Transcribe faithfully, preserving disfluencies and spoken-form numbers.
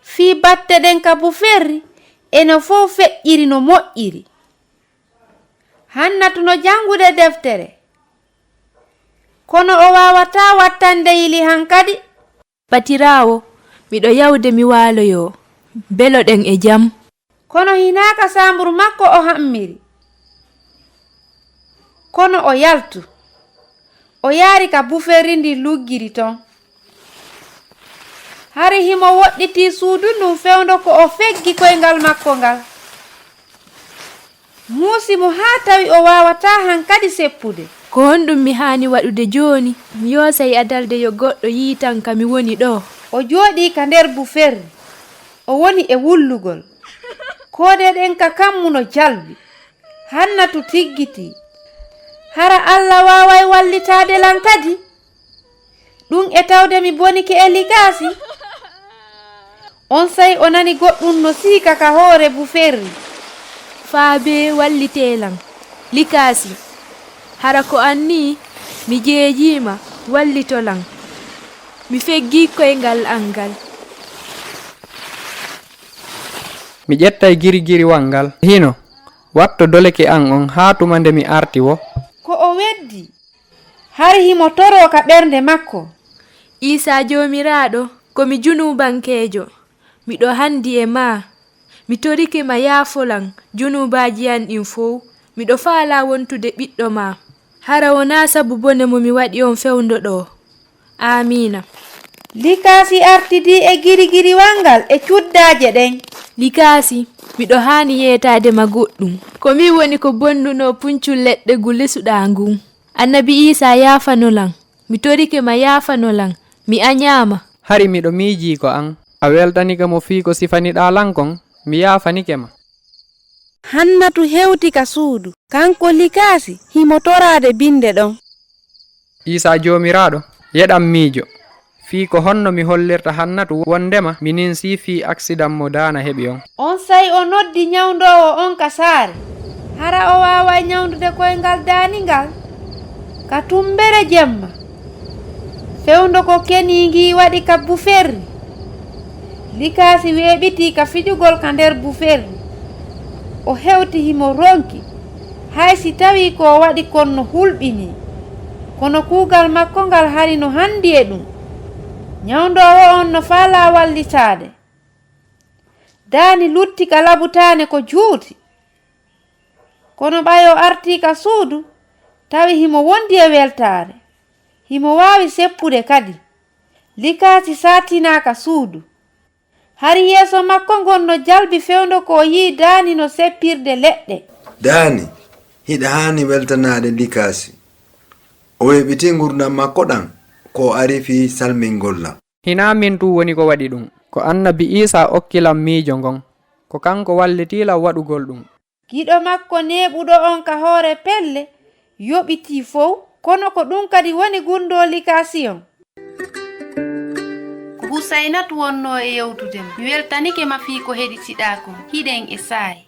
Fii batte ɗen ka Buferri, eno fow feƴƴiri no moƴƴiri. Hannatu no janngude deftere, kono o waawataa wattande Yili hankadi. Batiraawo, miɗo yawde mi waaloyoo. Beloɗen e jam. Kono hinaa ka saamburu makko o hammiri. Kono o yaltu. O yaari ka Buferri ndin luggiri ton. Hari himo woɗɗitii suudu ndun fewndo ko o feggi koyngal makko ngal. Muusi mo haa tawi o waawataa hankadi seppude. Ko honɗum mi haani waɗude jooni? Mi yoosay adalde yo goɗɗo yiitan ka mi woni ɗoo. O jooɗii ka nder Buferri. O woni e wullugol. Koode ɗen ka kammu no jalbi. Hannatu tiggitii. Hara Alla waaway wallitaade lan kadi? Ɗum e tawde mi bonike e Likaasi. Onsay o nani goɗɗum no siika ka hoore Buferri. Faabee, wallitee lan, Likaasi. Hara ko an nii, mi jeejiima, wallito lan. Mi feggii koyngal an ngal. Mi ƴettay girigiriwal ngal hino. Watto doleke an on haa tuma nde mi arti wo. Ko o weddi. Hari himo toroo ka ɓernde makko. Iisaa Joomiraaɗo, ko mi junuubankeejo. Miɗo handi e maa. Mi torike ma yaafolan junuubaaji an ɗin fow. Miɗo faalaa wontude ɓiɗɗo maa. Hara wonaa sabu bone mo mi waɗi on fewndo ɗoo. Aamiina. Likaasi artidii e girigiriwal ngal e cuddaaje ɗen. Likaasi, miɗo haani yeetaade ma goɗɗum. Ko min woni ko bonnunoo puncul leɗɗe ngu lesuɗaa ngun. Annabi Iisaa, yaafano lan. Mi torike ma, yaafano lan. Mi añaama. Hari miɗo miijii ko an. A weltanike mo fii ko sifaniɗaa lan kon, mi yaafanike ma. Hannatu hewti ka suudu. Kanko Likaasi, himo toraade binnde ɗon. Iisaa Joomiraaɗo, yeɗam miijo. Fii ko honno mi hollirta Hannatu wondema mi ninsii fii aksidan mo Daana heɓi on? Onsay o noddi ñawndoowo on ka saare. Hara o waaway ñawndude koyngal Daani ngal? Ka tumbere jemma, fewndo ko kenii ngii waɗi ka Buferri. Likaasi weeɓitii ka fijugol ka nder Buferri. O hewti himo ronki, hay si tawii ko o waɗi kon no hulɓinii. Kono kuugal makko ngal hari no handi e ɗum. Ñawndoowo on no faalaa wallitaade. Daani lutti ka labutaane ko juuti. Kono ɓay o artii ka suudu, tawi himo wondi e weltaare. Himo waawi seppude kadi. Likaasi saatinaa ka suudu. Hari yeeso makko ngon no jalbi fewndo ko o yi'i Daani no seppirde leɗɗe. Daani, hiɗa haani weltanaade Likaasi. O weeɓitii ngurndan makko ɗan ko o ari fii salmingol lan. Hinaa min tun woni ko waɗi ɗun. Ko annabi Iisaa okki lan miijo ngon. Ko kanko wallitii lan waɗugol ɗun. Giɗo makko neeɓuɗo on ka hoore pelle yoɓitii fow, kono ko ɗun kadi woni gundoo Likaasi on. Ko Husaynatu wonnoo e yewtude ma. Mi weltanike ma fii ko heɗitiɗaa kon. Hiɗen e saa'i.